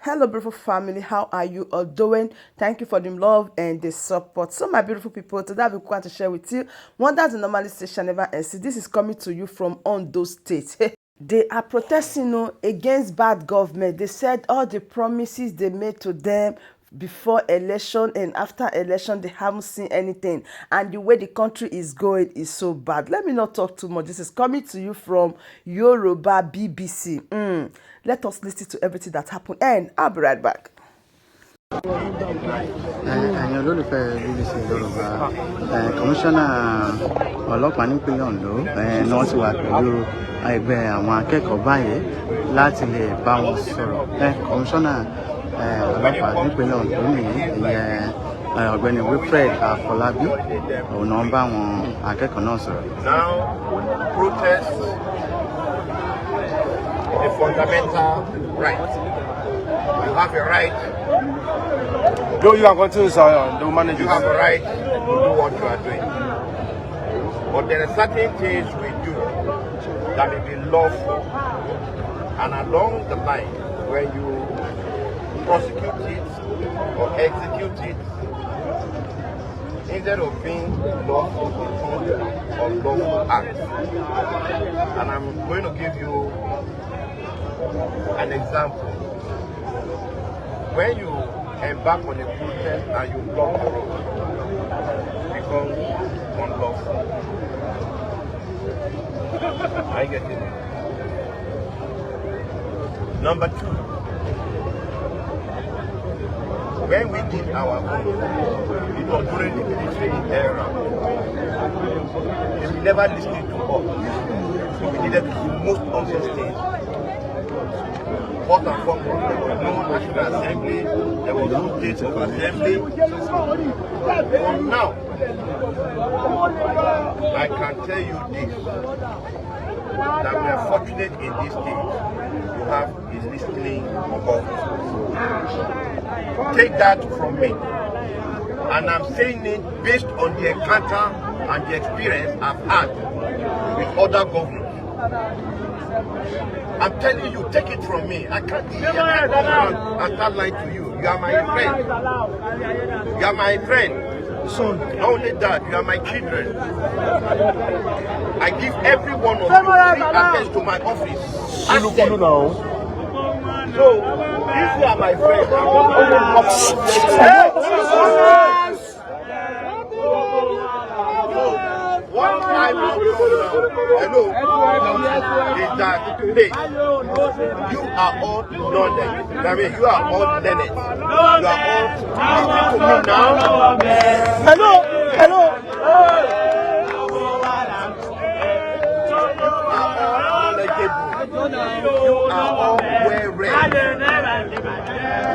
Hello, beautiful family. How are you all doing? Thank you for the love and the support. So, my beautiful people, today I've going to share with you one that the normally station never ends. This is coming to you from Ondo State. They are protesting against bad government. They said all the promises they made to them before election and after election, they haven't seen anything, and the way the country is going is so bad. Let me not talk too much. This is coming to you from Yoruba BBC. Let us listen to everything that happened, and I'll be right back. Ẹ̀yin olólùfẹ́ BBC Yorùbá, kọmíṣánná ọlọ́pàá nípínlẹ̀ Ondo ni wọ́n ti wà pẹ̀lú ẹgbẹ́ àwọn akẹ́kọ̀ọ́ báyìí láti lè bá wọn sọ̀rọ̀. Kọmíṣánná ọlọ́pàá nípínlẹ̀ Ondo nìyí, ìyẹn ọ̀gbẹ́ni Wilfred Afọlábí, òun náà ń bá àwọn akẹ́kọ̀ọ́ náà sọ̀rọ̀. Now, protest is a fundamental right. You have a right. No, you can continue, sir. They will manage You it. Have a right to do what you are doing. But there are certain things we do that may be lawful. And along the line, when you prosecute it or execute it, instead of being lawful, it turns to unlawful act. And I'm going to give you an example. When you embark on a protest and you block the road, it becomes unlawful. Are you getting it? Number two, when we did our own, it was during the military era. They never listened to us. So we needed to do most of these things. First and foremost, there was no National Assembly, there was no state of assembly. But now, I can tell you this, that we are fortunate in this state to have a listening government. Take that from me. And I'm saying it based on the encounter and the experience I've had with other governors. I'm telling you, take it from me. I can't come around and start lying to you. You are my friend. You are my friend. Son. Not only that, you are my children. I give every one of you free access to my office. Ask Kulu them. Kulu now. So, if you are my friend, I'm not going to. So, what I want to do now, hello, is that, hey, you are all knowledge. I mean, you are all learned. You are all listening to me now. Hello, hello. You are all knowledgeable. You are all well read.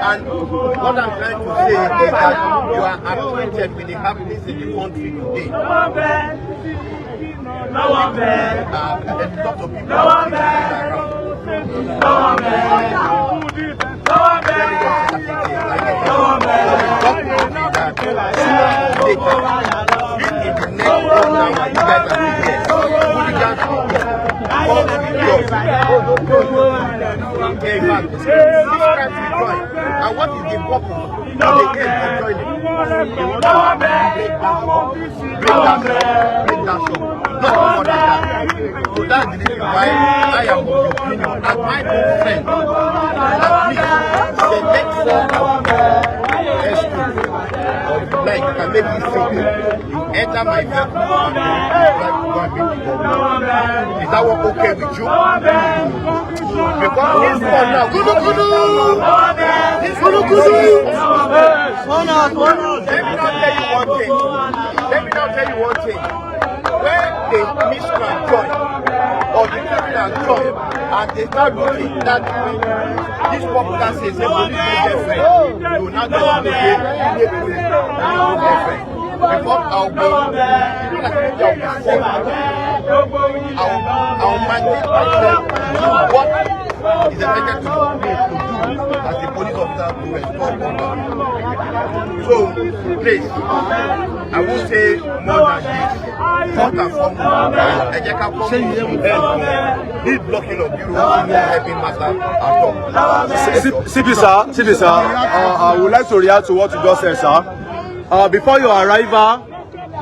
And what I'm trying to say is that you are acquainted with the happenings in the country today. A lot of people are around. Let me just say certain things. Like the document is that sooner or later, if in the next one hour you guys are still here, hooligans will come with guns. In fact, this crime will join. And what is the purpose or the aim of joining? They want to break that shop, break that shop, break that shop. Nothing more than that. So that's the reason why I am of the opinion, as my own friend, that please select four of you, or if you like, you can make it simple. You enter my vehicle and then you drive to go and meet the governor. Is that one okay with you? Because this one now, kudu kudu, this one, let me now tell you one thing. Let me now tell you one thing. When the miscreant join or the criminal join and they start looking that way, this popular says, say, police no get friend. You will now tell them, say, police no get friend. Because I'll be, like I'll be forced. I'll mandate myself to do what is expected to me to do as a police officer. officers to restore order. So, please, I won't say more than this. First and foremost, ẹ jẹ́ ká kọ́ this blocking of the road is no helping matter at all. CP sir, CP sir, I would like to react to what you just said, sir. Before your arrival,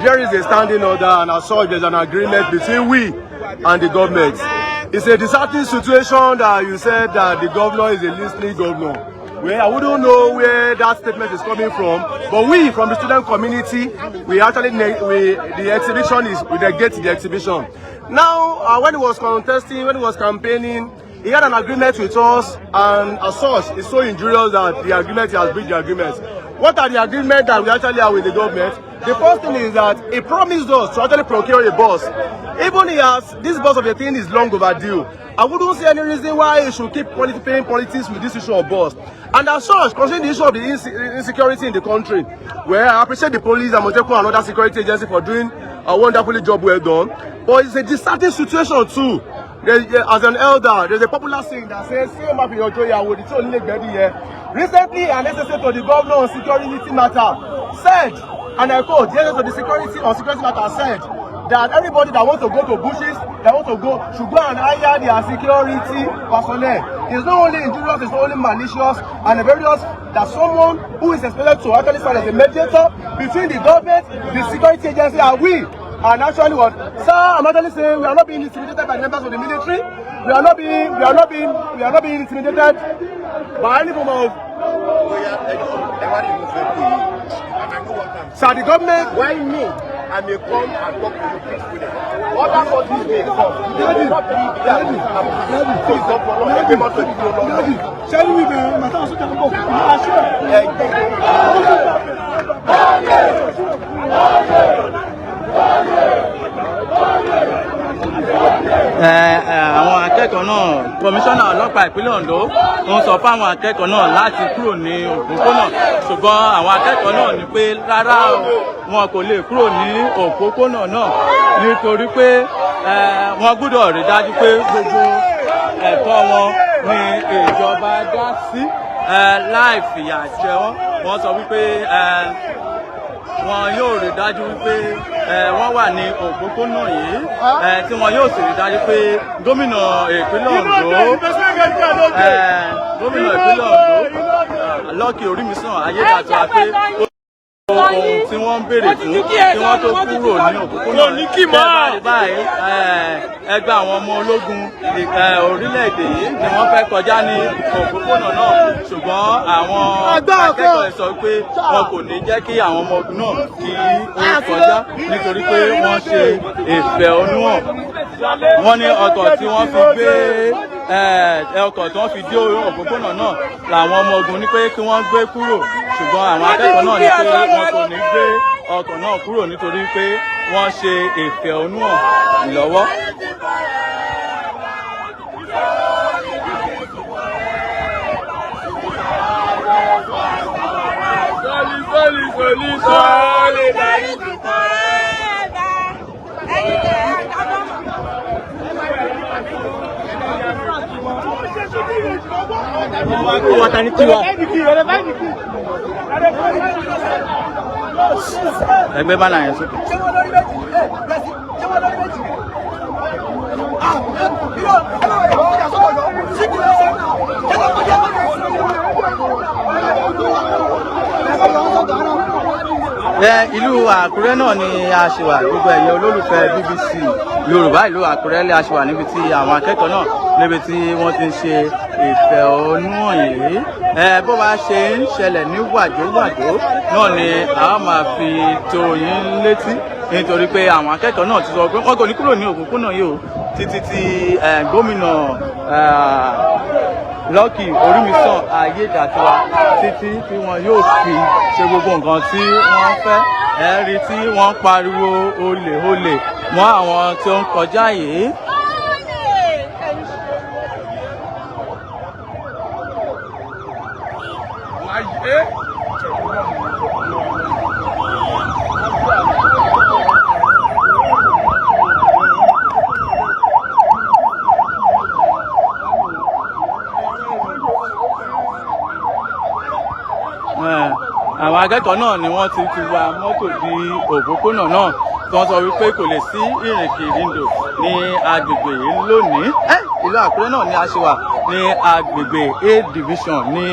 there is a standing order, and I saw there's an agreement between we and the government. It's a disheartening situation that you said that the governor is a listening governor. Well, I wouldn't know where that statement is coming from, but we from the student community, we actually we the exhibition is we negate the exhibition. Now, when he was contesting, when he was campaigning, he had an agreement with us, and as such, it's so injurious that the agreement, he has breached the agreement. What are the agreements that we actually have with the government? The first thing is that he promised us to actually procure a bus. Even he has this bus of the thing is long overdue. I wouldn't see any reason why he should keep playing politics with this issue of bus. And as such, concerning the issue of the insecurity in the country, where I appreciate the police and Moteku and other security agency for doing a wonderfully job well done, but it's a disheartening situation too. As an elder, there's a popular saying that says, "Say ma fi ọjọ́ ìyàwó tí ò ní lè gbẹ́dí yẹn." Recently, an SSA to the governor on security matter said, and I quote, the SSA to the security on security matter said that everybody that wants to go to bushes, that want to go, should go and hire their security personnel. It's not only injurious, it's not only malicious, and various that someone who is expected to actually serve as a mediator between the government, the security agency, and we. And actually what? Sir, I'm actually saying we are not being intimidated by the members of the military. We are not being intimidated by any form of Bóyá ẹ jọ ẹ wá remove vehicle yìí and I know what I'm Sir, the government Why me? I may come and talk to you peacefully. Other countries may come. They will not be there. Please don't follow. Ẹgbẹ́ mọ́tò ìdúró lọ́nà. Ṣé ní wíwẹ̀ màtá sójà ń bọ̀ àṣẹ. Ẹgbẹ́. Ẹ, àwọn akẹ́kọ̀ọ́ náà, kọmíṣánná ọlọ́pàá ìpínlẹ̀ Ondo ń sọ fáwọn akẹ́kọ̀ọ́ náà láti kúrò ní òpópónà, ṣùgbọ́n àwọn akẹ́kọ̀ọ́ náà ní pé rárá o, wọn kò lè kúrò ní òpópónà náà nítorí pé wọ́n gbọ́dọ̀ rí dájú pé gbogbo ẹ̀tọ́ wọn ní ìjọba dá sí láì fìyà jẹ wọ́n. Wọ́n sọ wípé wọn yóò rí dájú wípé wọ́n wà ní òpópónà yìí, tí wọn yóò sì rí dájú pé gómìnà ìpínlẹ̀ Ondo, Lucky Orímisàn Ayédàtiwa, pé ohun tí wọ́n ń béèrè fún kí wọ́n tó kúrò ní òpópónà tẹ́ bá rí báyìí, ẹgbẹ́ àwọn ọmọ ológun orílẹ̀-èdè yìí ni wọ́n fẹ́ kọjá ní òpópónà náà, ṣùgbọ́n àwọn akẹ́kọ̀ọ́ sọ pé wọn kò ní jẹ́ kí àwọn ọmọ ogun náà kí ó kọjá nítorí pé wọ́n ṣe ìfẹ̀hónúhàn. Wọ́n ní ọkọ̀ tí wọ́n fi gbé ọkọ̀ tí wọ́n fi dé òpópónà náà làwọn ọmọ ogun ní pé kí wọ́n gbé kúrò, ṣùgbọ́n àwọn akẹ́kọ̀ọ́ náà ní pé wọn kò ní gbé ọkọ̀ náà kúrò nítorí pé wọ́n ṣe ìfẹ̀hónúhàn lọ́wọ́. Sọ́ọ̀lì sọ́ọ̀lì sọ́ọ̀lì sọ́ọ̀lì. Ẹgbẹ́ bá náà yẹn sókè. Ìlú Àkúrẹ́ náà ni a ṣe wà. Gbogbo ẹ̀yin olólùfẹ́ BBC Yorùbá, ìlú Àkúrẹ́ lè a ṣe wà níbi tí àwọn akẹ́kọ̀ọ́ náà níbi tí wọ́n ti ń ṣe ìfẹ̀hónúhàn yìí. Bó bá ṣe ń ṣẹlẹ̀ ní wàjówàjó náà ni a máa fi tó yín létí, nítorí pé àwọn akẹ́kọ̀ọ́ náà ti sọ pé wọ́n kò ní kúrò ní òpópónà yìí o títí tí gómìnà Lucky Orímisàn Ayédàtiwa títí tí wọn yóò fi ṣe gbogbo nǹkan tí wọ́n fẹ́. Ẹ rí tí wọ́n ń pariwo olè olè mọ́ àwọn tí ó ń kọjá yìí. Àwọn akẹ́kọ̀ọ́ náà ni wọ́n ti wa mọ́tò di òpópónà náà, tí wọ́n sọ wípé kò lè sí ìrìnkèrindò ní agbègbè yìí lónìí. Ìlú Àkúrẹ́ náà ni a ṣe wà ní agbègbè A Division ní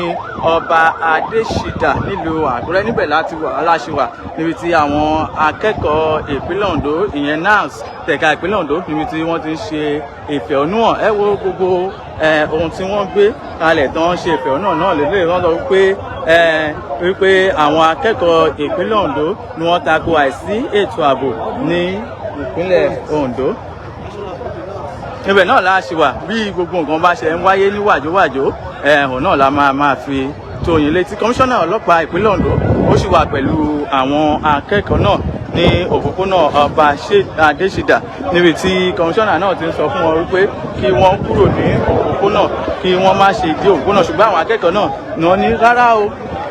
Ọba Adésìdà nílùú Àkúrẹ́. Níbẹ̀ láti wà aláṣẹ wà níbi tí àwọn akẹ́kọ̀ọ́ ìpínlẹ̀ Ondo, ìyẹn NANS tẹ̀ka ìpínlẹ̀ Ondo, níbi tí wọ́n ti ń ṣe ìfẹ̀hónúhàn. Ẹ wo gbogbo ohun tí wọ́n gbé kalẹ̀ tán ń ṣe ìfẹ̀hónúhàn náà lélẹ̀. Wọ́n sọ wípé àwọn akẹ́kọ̀ọ́ ìpínlẹ̀ Ondo ni wọ́n tako àìsí ètò ààbò ní ìpínlẹ̀ Ondo. Ibẹ̀ náà la ṣì wà. Bí gbogbo nǹkan bá ṣe ń wáyé ní wàjówàjó, ẹ̀hùn náà la máa fi tó yín létí. Kọmíṣánná ọlọ́pàá ìpínlẹ̀ Ondo, ó sì wà pẹ̀lú àwọn akẹ́kọ̀ọ́ náà ní òpópónà Ọba Adésìdà, níbi tí kọmíṣánná náà ti ń sọ fún wọn wípé kí wọ́n kúrò ní òpópónà, kí wọ́n má ṣe dé òpópónà. Ṣùgbọ́n àwọn akẹ́kọ̀ọ́ náà ni wọ́n ní rárá o,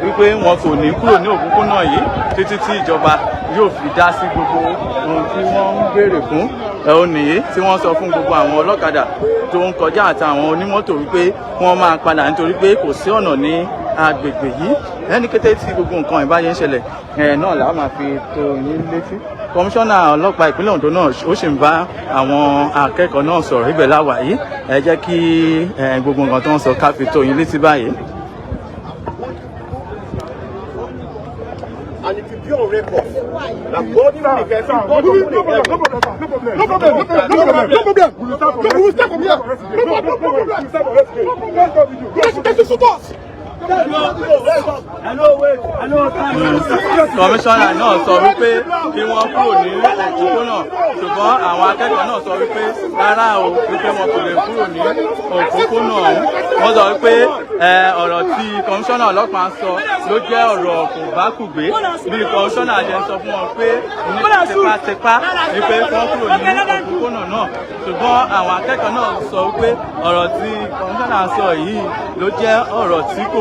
wípé wọn kò ní kúrò ní òpópónà yìí títí tí ìjọba yóò fi dá sí gbogbo ohun tí wọ́n ń béèrè fún. Ẹ̀ ò nìyí tí wọ́n sọ fún gbogbo àwọn ọlọ́kadà tó ń kọjá àti àwọn onímọ́tò wípé wọ́n máa padà, nítorí pé kò sí ọ̀nà ní agbègbè yìí. Ẹni kété tí gbogbo nǹkan ìbáyé ń ṣẹlẹ̀ ẹ̀ náà là á máa fi tó yín létí. Kọmíṣánná ọlọ́pàá ìpínlẹ̀ Ondo náà, ó sì ń bá àwọn akẹ́kọ̀ọ́ náà sọ̀rọ̀. Ibẹ̀ láwà yìí. Ẹ jẹ́ kí gbogbo nǹkan tó ń sọ ká fi tó yín létí báyìí. And it will be on record that God even if God No open problem, the no problem, no problem, no problem, no problem, no problem. No problem. We will start from here. No problem, no problem. No problem. They should shoot us. Kọmíṣánná náà sọ wípé kí wọ́n kúrò ní òpópónà, ṣùgbọ́n àwọn akẹ́kọ̀ọ́ náà sọ wípé rárá o, wípé wọn kò lè kúrò ní òpópónà ọ̀hún. Wọ́n sọ wípé ọ̀rọ̀ tí kọmíṣánná ọlọ́pàá ń sọ ló jẹ́ ọ̀rọ̀ kò bá kùgbé. Bí kọmíṣánná ṣe ń sọ fún wọn pé ní tipátipá wípé wọ́n kúrò ní òpópónà náà, ṣùgbọ́n àwọn akẹ́kọ̀ọ́ náà sọ wípé ọ̀rọ̀ tí kọmíṣánná sọ yìí ló jẹ́ ọ̀rọ̀ tí kò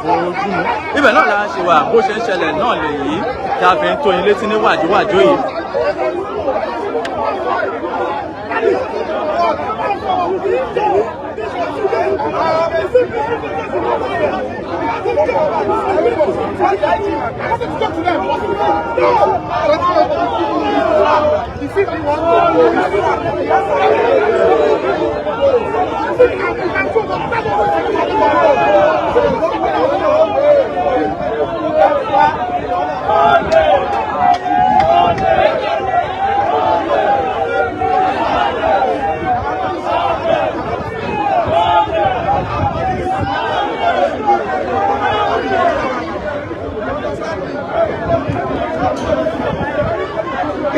bójú mu. Ibẹ̀ náà la ṣe wà. Bó ṣe ń ṣẹlẹ̀ náà lèyí tá a fi ń tó yín létí ní wàjúwàjú yìí.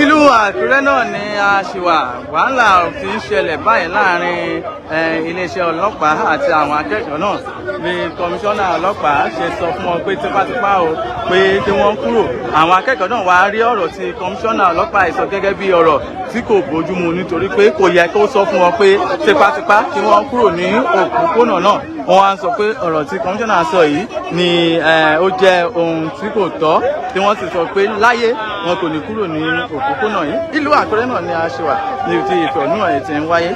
Ìlú Àkúrẹ́ náà ni a ṣì wà. Wàhálà ti ń ṣẹlẹ̀ báyìí láàrin iléeṣẹ́ ọlọ́pàá àti àwọn akẹ́kọ̀ọ́ náà. Bí kọmíṣánná ọlọ́pàá ṣe sọ fún wọn pé tipátipá o, pé kí wọ́n kúrò, àwọn akẹ́kọ̀ọ́ náà wá rí ọ̀rọ̀ tí kọmíṣánná ọlọ́pàá yìí sọ gẹ́gẹ́ bí ọ̀rọ̀ tí kò bójúmu, nítorí pé kò yẹ kó sọ fún wọn pé tipátipá kí wọ́n kúrò ní òpópónà náà. Wọ́n wá ń sọ pé ọ̀rọ̀ tí kọmíṣánná sọ yìí ni ó jẹ́ ohun tí kò tọ́, tí wọ́n sì sọ pé láyé, wọn kò ní kúrò ní òpópónà yìí. Ìlú Àkúrẹ́ náà ni a ṣe wà níbi tí ìfẹ̀hónúhàn yìí ti ń wáyé.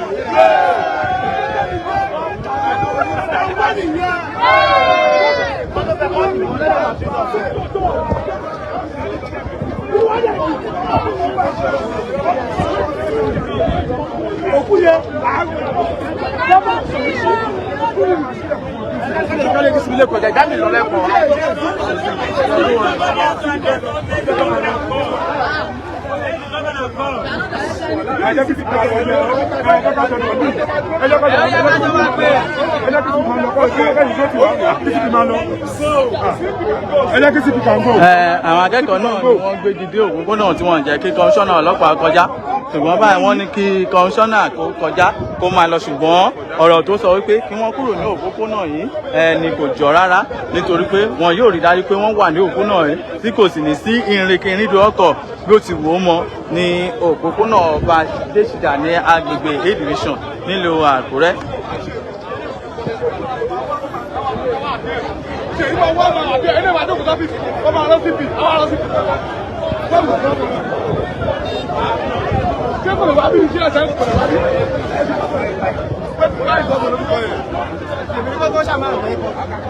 Àwọn akẹ́kọ̀ọ́ náà ni wọ́n gbé dìde òpópónà tí wọ́n jẹ́ kí kọmíṣánná ọlọ́pàá kọjá, ṣùgbọ́n báyìí wọ́n ní kí kọmíṣánná kó kọjá, kó máa lọ. Ṣùgbọ́n ọ̀rọ̀ tó sọ wípé kí wọ́n kúrò ní òpópónà yìí ni kò jọ rárá, nítorí pé wọn yóò rí dájú pé wọ́n wà ní òpópónà yìí, tí kò sì ní sí ìrìnkìrìndò ọkọ̀ bí ó ti wò ó mọ ní òpópónà Ọba Adésìdà ní agbègbè A Division nílùú Àkúrẹ́.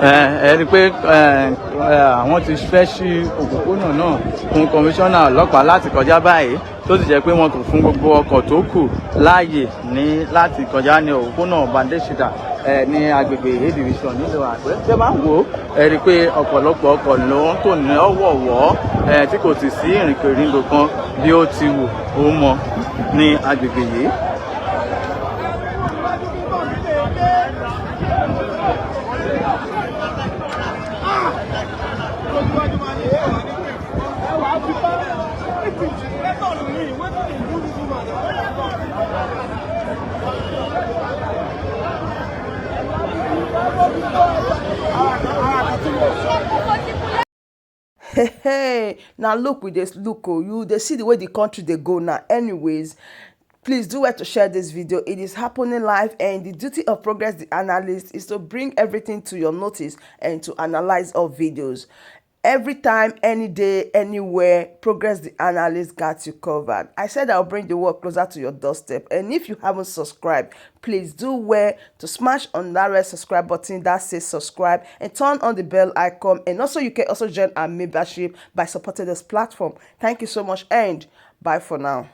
Ẹ rí i pé àwọn ti fẹ́ ṣí òpópónà náà fún kọmíṣánná ọlọ́pàá láti kọjá báyìí, tó sì jẹ́ pé wọn kò fún gbogbo ọkọ̀ tó kù láàyè ní láti kọjá ní òpópónà Bandeshida ní agbègbè A Division nílùú Àkúrẹ́. Tẹ́ bá ń wò ó, ẹ rí i pé ọ̀pọ̀lọpọ̀ ọkọ̀ ló ń tò ní ọ̀wọ̀ọ̀wọ́ tí kò sì sí ìrìnkèrindò kan bí ó ti wù ó mọ ní agbègbè yìí. Hey hey, now look, we dey look oh, you dey see the way the country dey go now. Anyways, please do well to share this video. It is happening live, and the duty of Progress the Analyst is to bring everything to your notice and to analyze all videos. Every time, any day, anywhere, Progress the Analyst got you covered. I said I'll bring the work closer to your doorstep, and if you haven't subscribed, please do well to smash on that red subscribe button that says subscribe and turn on the bell icon. And also, you can also join our membership by supporting this platform. Thank you so much, and bye for now.